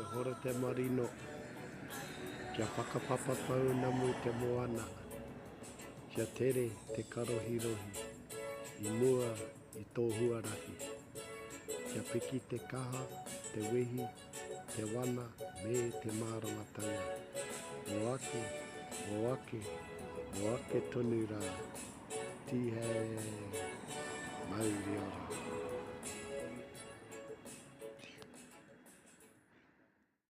Kia hora te marino, kia whakapapa pounamu te moana, kia tere te karohirohi i mua i tō huarahi. Kia piki te kaha, te wehi, te wana me te māramatanga. Mō ake, mō ake, mō ake tonu rā. Tihei! Mauri ora!